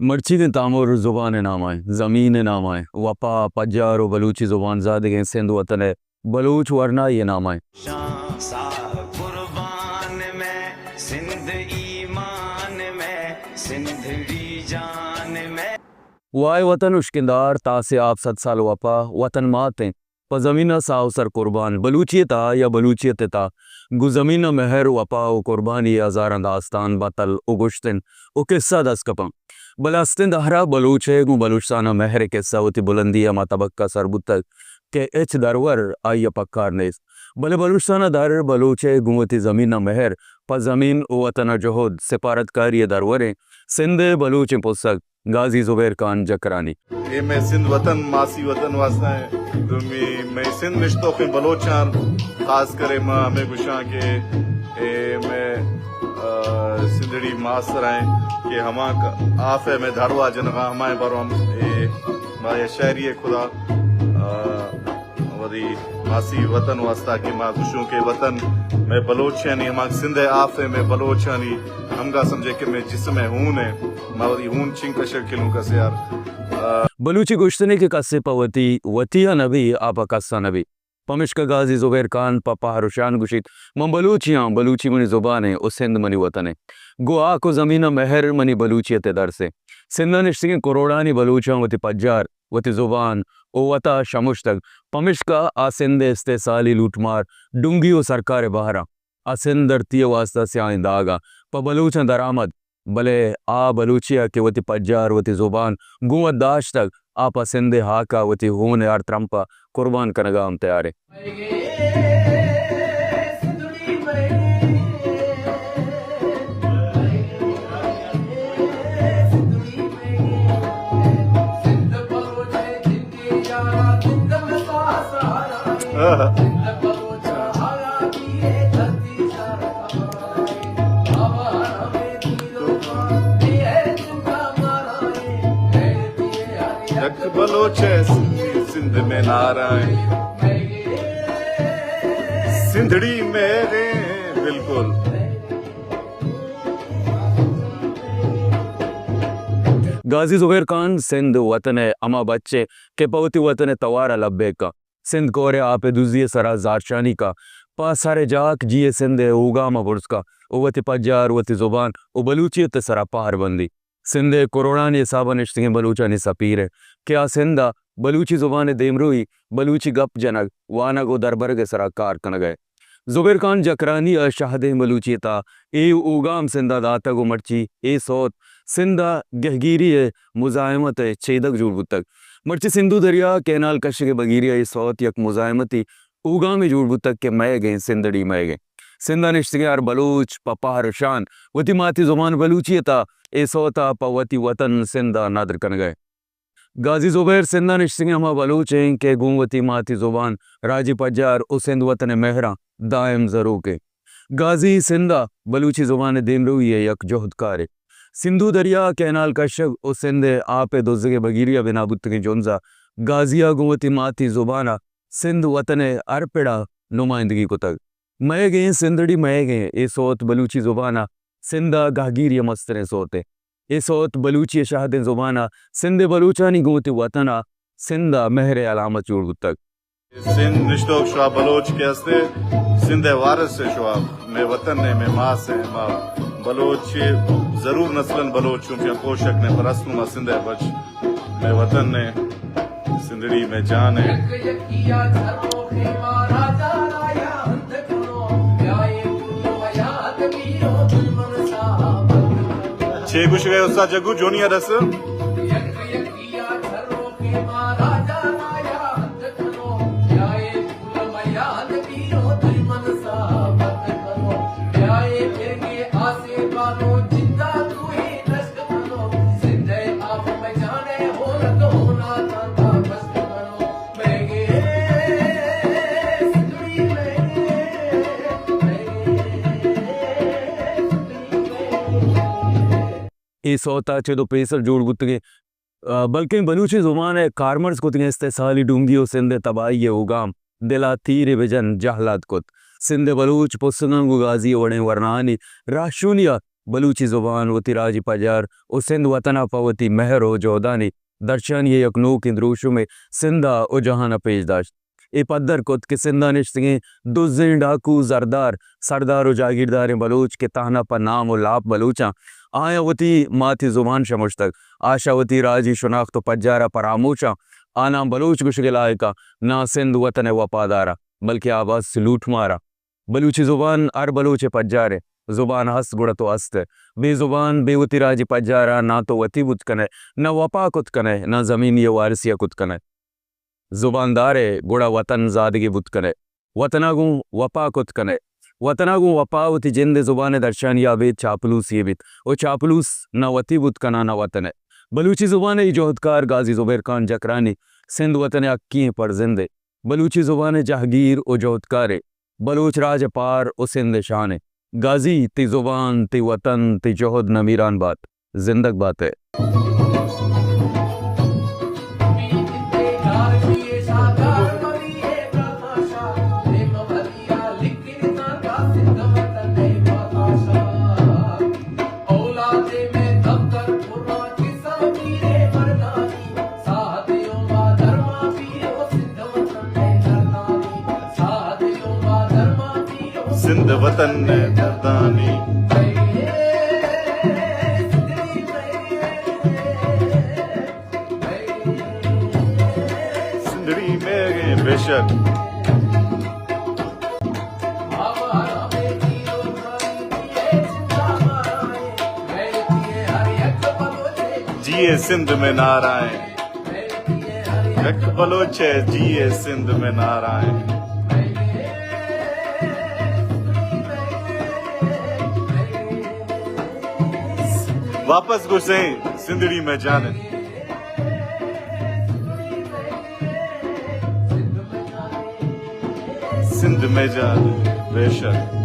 مرچیگیں تامر زبان ءِ نام ءَ، زمین ءِ نام ءَ، وپا، پجار ءُ بلوچی زبان زادگیں سندھ وطن ءِ بلوچ ورنائی ءِ نام ءَ۔ شاہ صاحب قربان میں، سندھ ایمان میں، سندھڑی جان میں۔ وائے وطن اشکندار، تاس ءِ آپ صد سال وپا، وطن مات ایں، پہ زمین ءَ ساہ ءُ سر قربان۔ بلوچی ءِ تہا یا بلوچیت ءِ تہا گوں زمین ءَ مہر، وپا ءُ قربانی ءِ ہزاراں داستان، بتل ءُ گوشتن ءُ کسہ دست کپاں۔ بلے استیں دہر ءَ بلوچ ءِ گوں بلوچستان ءَ مہر ءِ کسہ وتی بلندی ءِ ہما تبک ءَ سر بوتگ کہ ہچ درور آئی ءَ پکار نیست۔ بلے بلوچستان ءَ در بلوچ ءِ گوں وتی زمین ءَ مہر، پہ زمین ءُ وطن ءَ جہد، سپارتکاری ءِ دروریں سندھ ءِ بلوچیں پسگ غازی زبیر خان جکرانی۔ اے مئے سندھ وطن، ماسی وطن واسطہ ایں۔ دومی مئے سندھ نشتوکیں بلوچاں خاص کرے ما ہمے گوشاں کہ اے مئے، آ، سندھڑی ماس سرا ایں کہ ہما ک-، آف ءَ مئے دھڑوا جنغاں ہمائیں بارو ہم اے ما اے شاعری ءِ خدا، آ، وتی ماسی وطن واسطہ کہ ما گوشوں کہ وطن مئے بلوچانی، ہما سندھ ءِ آف ءَ مئے بلوچانی ہمگا سمجھے کہ مئے جسم ءِ ہون ءَ، ما وتی ہون چنگ کشگ کلوں کسے یار۔ آ، بلوچی گوشتنے کہ کسے پہ وتی، وتی ءَ نہ بی، آ پہ کس ءَ نہ بی۔ پمشکا غازی زبیر خان پہ پہر ءُ شان گوشیت، من بلوچے آں، بلوچی منی زبان ایں ءُ سندھ منی وطن ایں۔ گوں ہاک ءُ زمین ءَ مہر منی بلوچیت ءِ درس ایں۔ سندھ ءَ نشتگیں کروڑانی بلوچاں وتی پجار، وتی زبان ءُ وتا شمشتگ، پمشکا آ سندھ ءِ استحصالی لوٹمار، ڈونگی ءُ سرکار ءِ بہراں آ سندھ دھرتی ءِ واسطہ سیاہیں داگ ءَ پہ بلوچاں درآمد، بلے آ بلوچے ءَ کہ وتی پجار، وتی زبان گوں وت داشتگ، آ پہ سندھ ءِ ہاک ءَ وتی ہون ءِ ہر ترمپ ءَ قربان کنگ ءَ ہم تیار ایں۔ یک بلوچ ءِ سندھ میں نعرہ ایں۔ سندھڑی میرے بالکل۔ غازی زبیر خان سندھ وطن ءِ ہما بچ ایں کہ پہ وتی وطن ءِ توار ءَ لبیک ءَ سندھ کور ءِ آپ ءِ دزی ءِ سرا زہرشانی کا، پہ سر ءِ جاک جی ءِ سندھ ءِ اوگام ءَ برز کا ءُ وتی پجار، وتی زبان ءُ بلوچیت ءِ سرا پہر بندی۔ سندھ ءِ کروڑانی حساب ءَ نشتگیں بلوچانی سپیر ءَ کہ آ سندھ ءَ بلوچی زبان ءِ دیمروئی، بلوچی گپ جنگ، وانگ ءُ دربرگ ءِ سرا کار کنگ ءَ۔ زبیر خان جکرانی ءَ شہدیں بلوچیت ءَ اے اوگام سندھ ءَ داتگ ءُ مرچی اے سوت سندھ ءَ گہگیری ءِ مزاحمت ءِ چیدگ جوڑ بوتگ۔ مرچی سندھو دریا کینال کشگ ءِ بگیری ءَ اے سوت یک مزاحمتی اوگامے جوڑ بوتگ کہ مئیگ ایں، سندھڑی مئیگ ایں۔ سندھ ءَ نشتگیں ہر بلوچ پہ پہر ءُ شان وتی ماتی زبان بلوچیت ءَ اے سوت ءَ پہ وتی وطن سندھ ءَ ندر کنگ ءَ۔ غازی زبیر سندھ ءَ نشتگیں ہما بلوچ ایں کہ گوں وتی ماتی زبان، راجی پجار ءُ سندھ وطن ءِ مہراں دائم زروک ایں۔ غازی سندھ ءَ بلوچی زبان ءِ دیمروئی ءِ یک جہدکارے۔ سندھو دریا کینال کشگ ءُ سندھ ءِ آپ ءِ دزگ ءِ بگیری ءَ بنا بوتگیں جنز ءَ غازی ءَ گوں وتی ماتی زبان ءَ سندھ وطن ءِ ہر پڑ ءَ نمائندگی کتگ۔ مئیگ ایں سندھڑی مئیگ ایں، اے سوت بلوچی زبان ءَ سندھ ءِ گہگیری ءِ مستریں سوتے۔ اے سوت بلوچی ءِ شہدیں زبان ءَ سندھ ءِ بلوچانی گوں وتی وطن ءَ سندھ ءَ مہر ءِ علامت جوڑ بوتگ۔ سندھ نشتوک شواب بلوچ کہ ہستے، سندھ ءِ وارث ءِ شواب، مئے وطن ءِ، مئے ماس ءِ، ما بلوچ ضرور نسلاً بلوچ چونکہ کوشک نے پر ہستوں ما سندھ ءِ بچ، مئے وطن ءِ، سندھڑی مئے جان ءِ۔ چے گوشگ ءَ ئے استاد جگو جونی ءَ دس؟ اے سوت ءَ چد ءُ پیسر جوڑ بوتگیں، آ، بلکیں بلوچی زبان ءِ کارمرز کتگیں استحصالی ڈونگی ءُ سندھ ءِ تباہی ءِ اوگام دل ءَ تیرے بجن جہلاد کت۔ سندھ ءِ بلوچ پسگاں گوں غازی ءِ وڑیں ورناہانی راہشونی ءَ بلوچی زبان وتی راجی پجار و سندھ وطن ء پہ وتی مہر و جہدانی درشانی ء یک نوکیں دروشمے سندھ ء و جہان ء پیش داشت۔ اے پدر کت کہ سندھ ء نشتگیں دزیں ڈاکو، زردار، سردار و جاگیرداریں بلوچ کہ تہنا پہ نام و لاپ بلوچاں، آیاں وتی ماتی زبان شمشتگ، آشا وتی راجی شناخت و پجار ء پراموشاں، آناں بلوچ گوشگ ء لائقاں، ناں سندھ وطن ء وپاداراں، بلکہ آ بس لوٹ ماراں۔ بلوچی زبان ہر بلوچ ء پجارے۔ زبان ہست گڑا تو ہست ئے۔ بے زبان، بے وتی راجی پجار ء ناں تو وتی بوت کن ئے، نہ وپا کت کن ئے، نہ زمینی ء وارثی ء کت کن ئے۔ زبان دار ئے گڑا وطن زادگی بوت کن ئے۔ وطن ء گوں وپا کت کن ئے۔ وطن ء گوں وپا وتی جند ء زبان ء درشانی ء بیت، چاپلوسی ء بیت۔ و چاپلوس نہ وتی بوت کناں نہ وطن ء۔ بلوچی زبان ء ای جہدکار غازی زبیر خان جکرانی سندھ وطن ء حقی ئیں پرزندے۔ بلوچی زبان ء جہگیر و جہدکارے۔ بلوچ راج ء پار و سندھ ء شانے۔ غازی، تئی زبان، تئی وطن، تئی جہد نمیران بات۔ زندگ بات ئے۔ سندھ وطن ء دردانی۔ سندھڑی میگیں بے شک۔ جیے سندھ میں نعرائیں۔ یک بلوچ ء جیے سندھ میں نعرائیں۔ واپس گوشیں سندھڑی میں جان۔ سندھ میں جان، بے شک۔